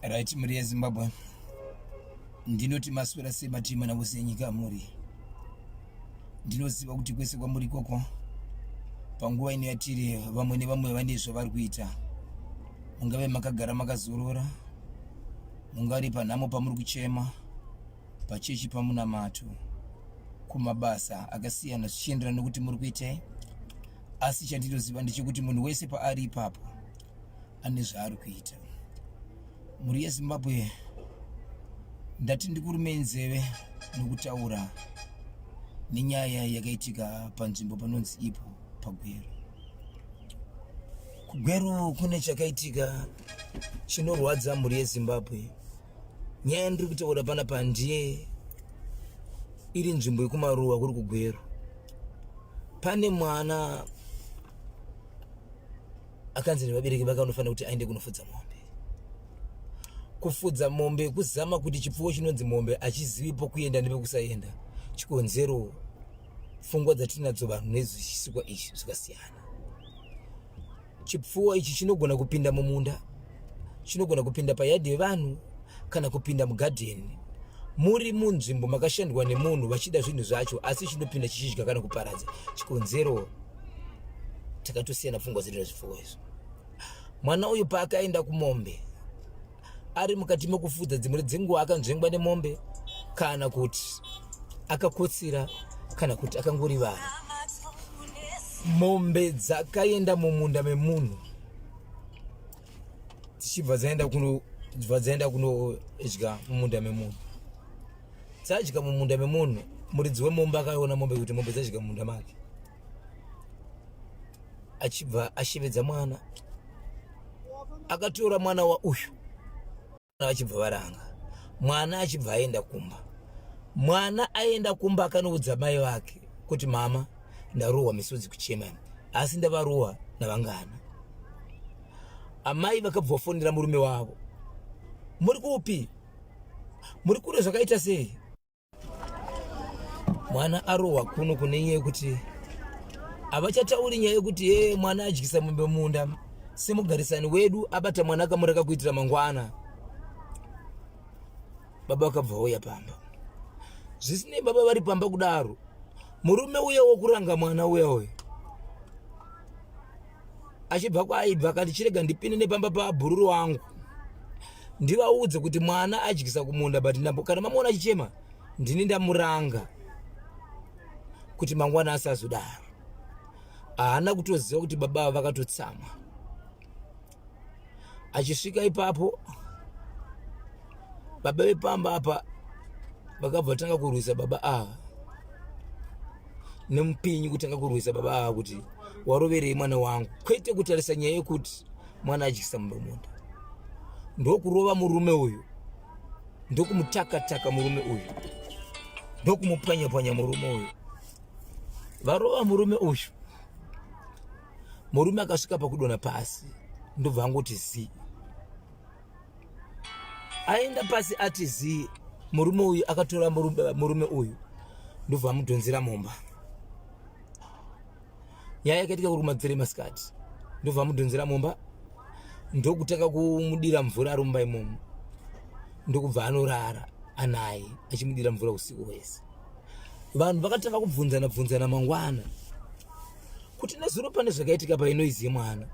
Right, mhuri yeZimbabwe, ndinoti maswera sei matima navose enyika amuri. Ndinoziva kuti kwese kwamuri ikoko panguva ino yatiri, vamwe nevamwe vane zvavari kuita. Mungave makagara makazorora, mungari panhamo pamuri kuchema, pachechi pamunamato, kumabasa akasiyana zvichienderana nokuti muri kuitei. Asi chandinoziva ndechekuti munhu wese paari ipapo ane zvaari kuita. Mhuri yeZimbabwe, ndati ndikurumei nzeve nokutaura nenyaya yakaitika panzvimbo panonzi ipo paGweru. KuGweru kune chakaitika chinorwadza mhuri yeZimbabwe. Nyaya yandiri kutaura panapa ndiye iri nzvimbo yekumaruwa kuri kuGweru. Pane mwana akanzi nevabereki vake anofanira kuti aende kunofudza mombe. Kufudza mombe kuzama kuti chipfuwo chinonzi mombe achizivi pokuenda nepekusaenda. Chikonzero pfungwa dzatinadzo vanhu nezvisikwa izvi zvakasiyana. Chipfuwo ichi chinogona kupinda mumunda, chinogona kupinda payadhi yevanhu kana kupinda mugadheni muri munzvimbo makashandwa nemunhu vachida zvinhu zvacho, asi chinopinda chichidya kana kuparadza. Chikonzero takatosiyana pfungwa dzedu nezvipfuwo izvo. Mwana uyu paakaenda kumombe ari mukati mekufudza, dzimwe dzenguva akanzvengwa nemombe kana kuti akakotsira kana kuti akangorivara. Mombe dzakaenda mumunda memunhu dzichibva dzaenda kuno dzibva dzaenda kunodya mumunda memunhu. Dzadya mumunda memunhu, muridzi wemombe akaona mombe kuti mombe dzadya mumunda make, achibva ashevedza mwana, akatora mwana wa uyu vachibva varanga mwana, achibva aenda kumba. Mwana aenda kumba akanoudza mai vake kuti mama, ndarohwa, misodzi kuchema, asi ndavarohwa navangana. Amai vakabva vafonera murume wavo, muri kupi, muri kure, zvakaita sei? Mwana arohwa kuno kune nyaya yekuti havachatauri nyaya yekuti ye mwana adyisa mombe munda, semugarisani wedu abata mwana akamureka kuitira mangwana. Baba vakabva vauya pamba. Zvisinei, baba vari pamba kudaro, murume uya wokuranga mwana uya uya achibva kwaaibva akati chirega ndipinde nepamba pabhururu wangu ndivaudze kuti mwana adyisa kumunda, but ndambo kana mamuona achichema ndini ndamuranga kuti mangwana asazodaro. Haana kutoziva kuti baba ava vakatotsamwa. Achisvika ipapo, baba vepamba apa vakabva vatanga kurwisa baba ava nemupinyi, kutanga kurwisa baba ava kuti waroverei mwana wangu, kwete kutarisa nyaya yekuti mwana adyisa mumba munda. Ndokurova murume uyu, ndokumutakataka murume uyu, ndokumupwanya-pwanya murume uyu. Varova murume uyu, murume akasvika pakudonha pasi, ndobva angoti zii, aenda pasi ati zii. Murume uyu akatora murume uyu ndobva amudhonzera mumba. Nyaya yakaitika kuri kumadzere masikati. Ndobva amudhonzera mumba, ndokutanga kumudira mvura ari mumba imomo, ndokubva anorara anaye achimudira mvura usiku hwese. Vanhu vakatanga kubvunzana bvunzana mangwana kuti nezuro pane zvakaitika painoizi yemwana,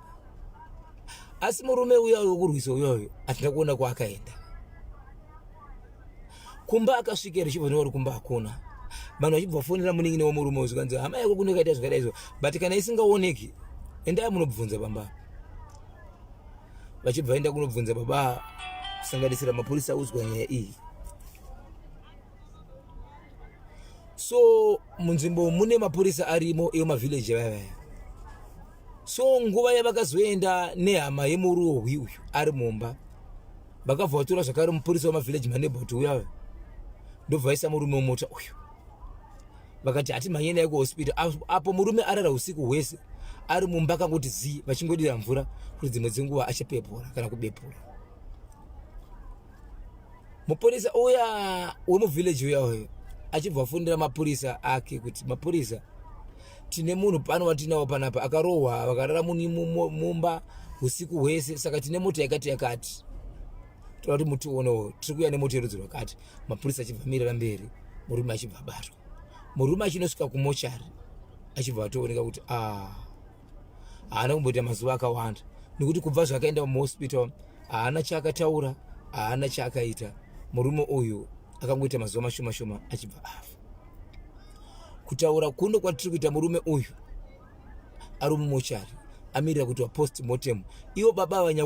asi murume uya wekurwisa uya uyu hatina kuona kwaakaenda. Kumba akasvika richibva nevari kumba hakuna vanhu, vachibva vafonera munin'ina wemurume uyu, zvikanzi hama yako kune kaita zvakadai izvo, but kana isingaoneki endai munobvunza pamba. Vachibva vaenda kunobvunza baba, kusanganisira mapurisa audzwa nyaya iyi. So munzvimbo mune mapurisa arimo emumavhileji vaya vaya. So nguva yavakazoenda nehama yemurohwi uyu ari mumba, vakabva vatora zvakare mupurisa wemavhileji maneighborhood uya, ndobva vaisa murume wemota uyu, vakati hatimhanye naye kuhospital. Apo murume arara usiku hwese ari mumba akangoti zii, vachingodira mvura kuti dzimwe dzenguva achapepura kana kubepura. Mupurisa uya wemuvillage uya uyu Achibva afonera mapurisa ake kuti mapurisa, tine munhu pano watinawo panapa akarohwa, vakarara mumba usiku hwese, saka tine mota yakati yakati, toda kuti mutionewo, tiri kuuya nemota yerudzi rwakati. Mapurisa achibva amirira mberi, murume achibva abatwa. Murume achinosvika kumochari achibva atooneka kuti a ah, haana kumboita mazuva akawanda, nekuti kubva zvakaenda muhospital haana chaakataura, haana chaakaita. Murume uyu akangoita mazuva mashoma shoma achibva afa. Kutaura kuno kwatiri kuita, murume uyu ari mumochari amirira kuti wapost mortem. Ivo baba vanya